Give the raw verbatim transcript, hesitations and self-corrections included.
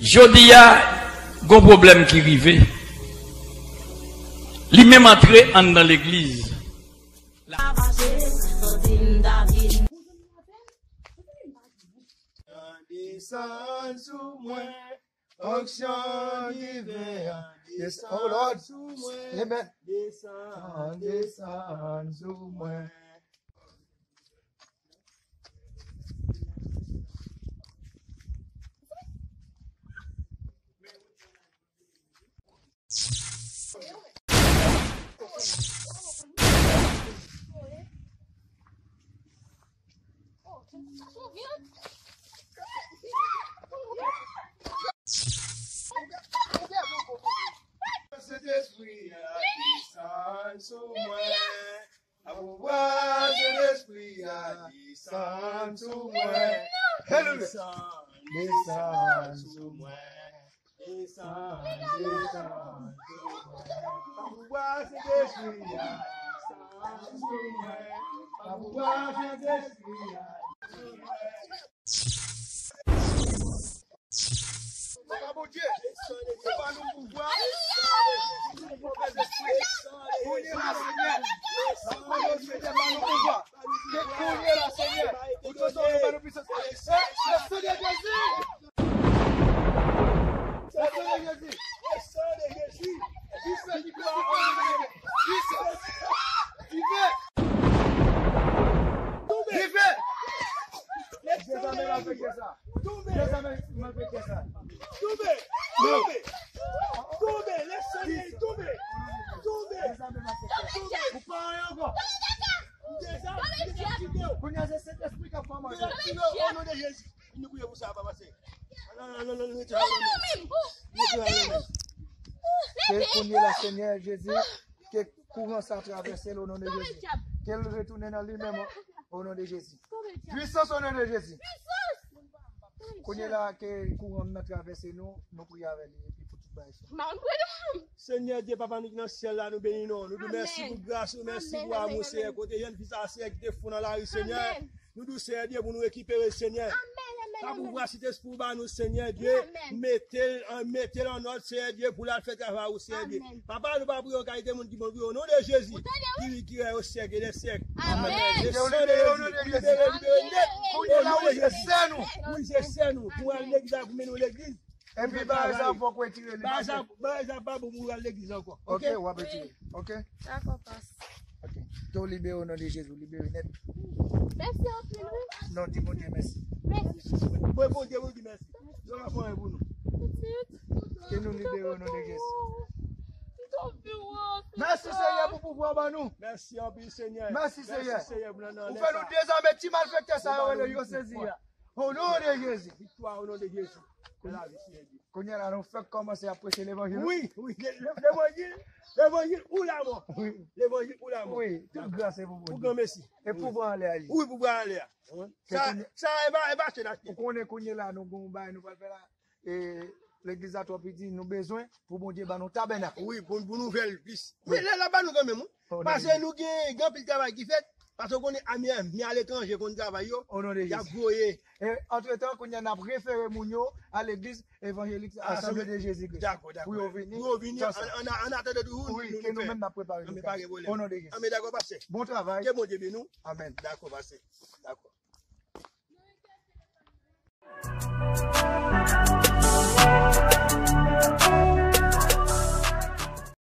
Jodi a, gon pwoblèm ki rive. Li menm antre anndan legliz. Desann sou mwen, onksyon diven an, desann sou mwen, desann, desann sou mwen. Sentespri a desann sou mwen. Pouvwa Sentespri a desann sou mwen. Desann, desann sou mwen. Desann, desann sou mwen. Pouvwa Sentespri a desann sou mwen. Pouvwa Sentespri a desann sou mwen. Papa Bondye, se pa nou pouvwa, se pa nou move lespri. Kounye la, Senyè, nou mande w, Senyè, ba nou pouvwa. Ke kounye la, Senyè, ou te sonje ba nou pisans. Le sang de Jésus! Le sang de Jésus! Le sang de Jésus! Dife, dife, dife, dife! Dife! Dife! Dezame malfektè sa. Dezame malfektè sa. Tonbe! Tonbe! Tonbe! Lespri tonbe! Tonbe! Dezame malfektè. Ou pa anyen ankò. Dezame, dezaktive yo. Kounye a se Sentespri k ap fè manje. Dezaktive yo, o non de Jezi. Nou priye pou sa, papa, se. Non, non, non, non, retire yo, non. Retire yo, non. Ke kounye la, Senyè Jezi, ke kouran sa travèse l, o non de Jezi. Ke l retounen nan li menm, o non de Jezi. Pwisans, o non de Jezi. Kounye la, ke kouran nan travèse nou, nou priye avè li, epi pou tout bagay sa. Senyè Dye, Papa nou ki nan syèl la, nou beni non. Nou di w mèsi pou gras ou, mèsi pou amou, Senyè. Kote jèn fi sa, Senyè, ki te fou nan lari, Senyè. Nou di w, Senyè Dye, pou nou rekipere, Senyè. Sa pouvwa Sentespri ou ba nou, Senyè Dye. Mete l an, mete l an nòd, Senyè Dye, pou l al fè travay ou, Senyè Dye. Papa, nou pa priye yon kalite moun ki bon priye, o non de Jezi. Ki viv, ki règne au siècle des siècles. Amèn. Le sang de Jésus, libere, libere nèt. O non de Jezi. Wi, se sè nou. Pou al legliz, pou mennen w legliz. Epi bagay sa fòk ou retire li. Bagay sa, bagay sa pa bon pou al legliz ankò. Ok, w ap retire. Ok? Dakò, pas. Ok. Ke w libere o non de Jezi, libere nèt. Mèsi anpil, wi. Non, di Bondye mèsi. Mèsi. Mwen Bondye, mwen di mèsi. Yo la fè anyen pou nou. Pitit. Ke nou libere o non de Jezi. Mèsi, Senyè, pou pouvwa w ban nou. Mèsi anpil, Senyè. Mèsi, Senyè. Ou fè nou dezame ti malfektè sa yo rele yo sezi a. O non de Jezi. Viktwa o non de Jezi. Ke lavi, Senyè Dye. Kounye a la, nou fèk kòmanse ap preche levanjil. Wi, wi, le-, le-, levanjil, levanjil ou lamò. Wi. Levanjil ou lamò. Wi, tout gras se pou Bondye. Pou granmesi. E pouvwa anlè a. Wi, pouvwa anlè a. Sa, sa, e pa, e pa achte n achte. Ou konnen kounye la, nou gon bagay nou pral fè la. E legliz la twò piti, nou bezwen pou Bondye ban nou tabènak. Wi, pou, pou nou fè l plis. Men lè l ap ban nou kanmenm, wi. Paske nou gen, gen anpil travay ki fèt. Paske w konnen, a, mi, mi aletranje konn travay yo, y ap voye. E antretan, kounye a, n ap refere moun yo a legliz evanjelik Asanble de Jezi Kris. Dakò, dakò. Pou yo vini. Pou yo vini, an, an, an atandan toujou, wi, nou, ke nou menm n ap prepare nou. Anben, pa gen pwoblèm. O non de Jezi. Anben, dakò, pastè. Bon travay. Ke Bondye beni w. Amèn. Dakò, pastè. Dakò.